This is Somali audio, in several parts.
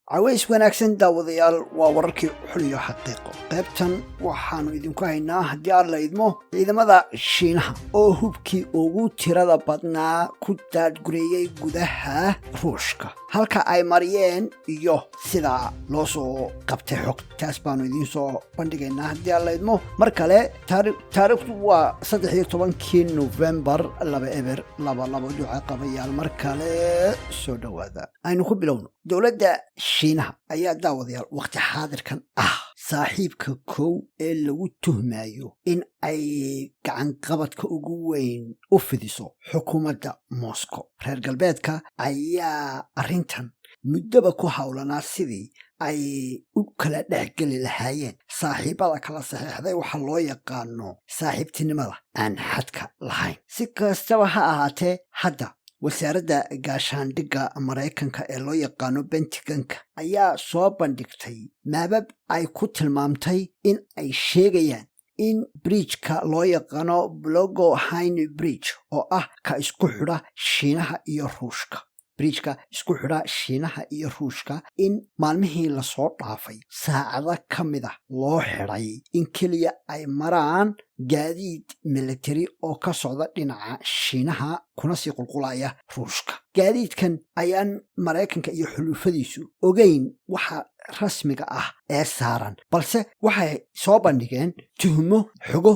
Caways wanaagsan, daawadayaal. Waa wararkii Xuliyo Xaqiiqo. Qaybtan waxaannu idinku haynaa, haddii aan la idmo, ciidamada Shiinaha oo hubkii ugu tirada badnaa ku daadgureeyey gudaha Ruushka, halka ay mariyeen iyo sidaa loo soo qabtay xog. Taas baanu idiin soo bandhigaynaa, haddii aan la idmo. Mar kale, taariikhdu waa 13-kii Nofembar 2022. Duca qabayaal, mar kale soo dhowaada. Aynu ku bilowno. Dowladda Shiinaha ayaa, daawadayaal, waqti xaadirkan ah saaxiibka kow ee lagu tuhmayo in ay gacanqabadka ugu weyn u fidiso xukuumadda Moscow. Reer Galbeedka ayaa arrintan muddoba ku howlanaa sidii ay u kala dhexgeli lahaayeen saaxiibada kala saxiixday waxa loo yaqaano saaxiibtinimada aan xadka lahayn. Si kastaba ha ahaatee, hadda Wasaaradda Gaashaandhigga Maraykanka ee loo yaqaano Pentagonka ayaa soo bandhigtay maabab ay ku tilmaamtay in ay sheegayaan in bridgeka loo yaqaano Blogowsky Bridge, oo ah ka isku xidha Shiinaha iyo Ruushka, bridgeka isku xidha Shiinaha iyo Ruushka, in maalmihii lasoo dhaafay saacado ka mid ah loo xidhay in keliya ay maraan gaadiid military oo ka socda dhinaca Shiinaha kuna sii qulqulaya Ruushka. Gaadiidkan ayaan Maraykanka iyo xulufadiisu ogeyn waxa rasmiga ah ee saaran, balse waxay soo bandhigeen tuhmo, xogo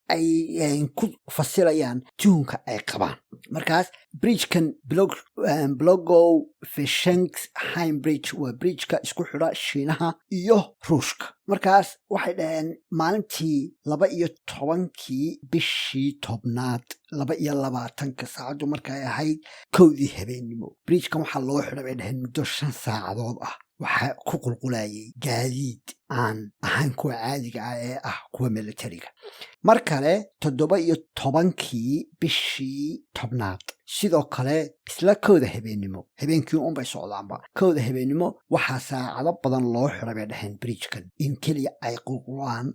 ay ku fasilayaan tuhunka ay qabaan. Markaas bridgekan Blagoveshchensk Bridge waa bridgeka isku xidha Shiinaha iyo Ruushka. Markaas waxay dhaheen maalintii 12-kii bishii 10aad 22-ka, saacaddu markay ahayd 1-dii habeennimo, bridgekan waxaa loo xidhay, bay dhaheen, muddo 5 saacadood ah. Waxaa ku qulqulayay gaadiid aan ahayn kuwa caadiga ah ee ah kuwa militariga. Mar kale, 17-kii bishii 10aad, sidoo kale isla 1-da habeennimo, habeenkii unbay socdaanba, 1-da habeennimo waxaa saacado badan loo xiray, bay dhaheen, bridgekan in keliya ay qulqulaan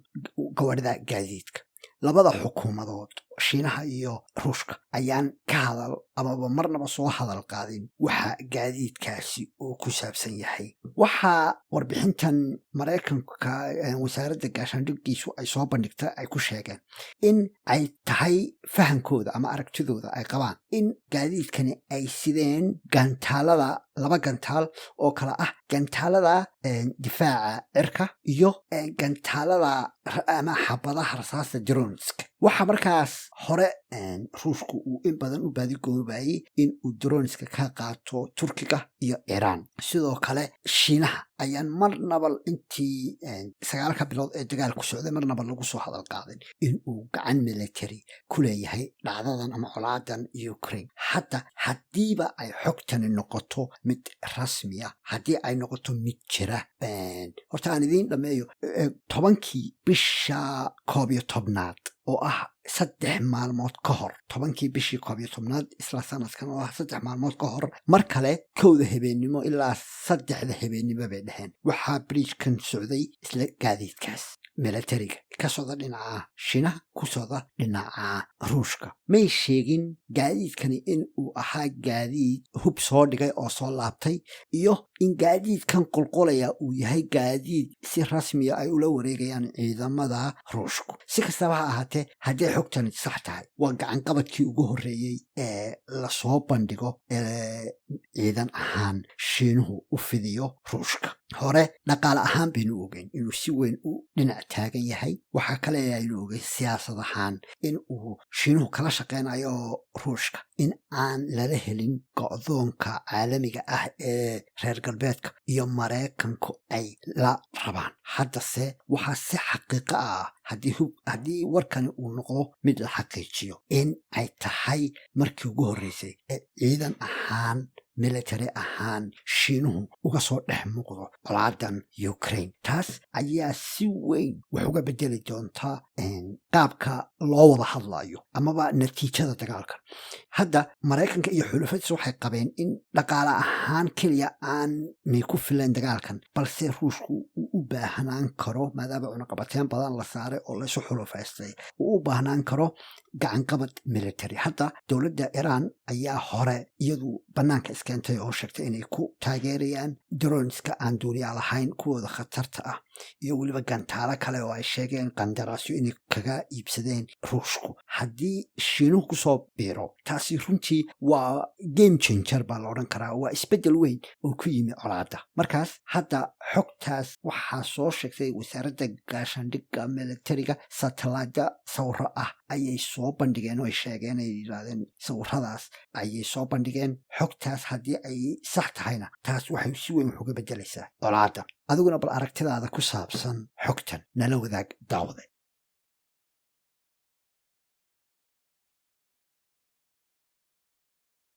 gawadhida gaadiidka. Labada xukuumadood, Shiinaha iyo Ruushka, ayaan ka hadal amaba marnaba soo hadal qaadin waxa gaadiidkaasi uu ku saabsan yahay. Waxaa warbixintan Maraykanka Wasaaradda Gaashaandhiggiisu ay soo bandhigtay ay ku sheegeen in ay tahay fahankooda ama aragtidooda ay qabaan in gaadiidkani ay sideen gantaalada, laba gantaal oo kale ah gantaalada difaaca cirka iyo gantaalada ama xabadaha rasaasta droneska. Waxaa markaas hore Ruushku uu in badan u baadigoobayay in uu droneska ka qaato Turkiga iyo Iiraan. Sidoo kale Shiinaha ayaan marnaba intii 9-ka bilood ee dagaalku socday marnaba lagu soo hadal qaadin in uu gacan military ku leeyahay dhacdadan ama colaadan Ukraine. Hadda haddiiba ay xogtani noqoto mid rasmiya, haddii ay noqoto mid jira, horta aan idiin dhameeyo. 10-kii bisha 11aad, oo ah 3 maalmood ka hor, 10-kii bishii 11aad isla sanadkan, oo ah 3 maalmood ka hor, mar kale 1-da habeennimo ilaa 3-da habeennimo, bay dhaheen, waxaa bridgekan socday isla gaadiidkaas militariga ka socda dhinaca Shiinaha ku socda dhinaca Ruushka. May sheegin gaadiidkani in uu ahaa gaadiid hub soo dhigay oo soo laabtay iyo in gaadiidkan qulqulaya uu yahay gaadiid si rasmiya ay ula wareegayaan ciidamada Ruushku. Si kastaba ha ahaatee, haddii xogtani sax tahay, waa gacanqabadkii ugu horreeyey ee lasoo bandhigo ee ciidan ahaan Shiinuhu u fidiyo Ruushka. Hore dhaqaale ahaan baynu ogeyn inuu si weyn u dhinac taagan yahay. Waxaa kale aynu ogeyn siyaasad ahaan in uu Shiinuhu kala shaqeynayo Ruushka in aan lala helin go'doonka caalamiga ah ee reer Galbeedka iyo Maraykanku ay la rabaan. Haddase waxaa si xaqiiqo ah, haddii warkani uu noqdo mid la xaqiijiyo, in ay tahay markii ugu horreysay ee ciidan ahaan, military ahaan, Shiinuhu uga soo dhex muuqdo colaadan Ukraine. Taas ayaa si weyn wax uga bedeli doontaa qaabka loo wada hadlayo amaba natiijada dagaalkan. Hadda Maraykanka iyo xulufadiis waxay qabeen in dhaqaale ahaan keliya aanay ku filayn dagaalkan, balse Ruushku uu u baahnaan karo, maadaama cunaqabateen badan la saaray oo laysu xulufaystay, uu u baahnaan karo gacanqabad military. Hadda dowladda Iiraan Ayaa hore iyadu bannaanka iskeentay oo sheegtay inay ku taageerayaan droneska aan duuliyaa lahayn, kuwooda khatarta ah, iyo weliba gantaalo kale oo ay sheegeen qandaraasyo inay kaga iibsadeen Ruushku. Haddii Shiinuhu kusoo biiro, taasi runtii waa game changer baa la odhan karaa, waa isbeddel weyn oo ku yimi colaadda. Markaas hadda xogtaas waxaa soo sheegtay Wasaaradda Gaashaandhigga Militariga. Satalaada sawiro ah ayay soo bandhigeen oo ay sheegeen, ay yidhaahdeen sawiradaas ayay soo bandhigeen. Xogtaas haddii ay sax tahayna, taas waxay si weyn wax uga beddelaysaa colaadda. Adiguna bal aragtidaada ku saabsan xogtan nala wadaag, daawade.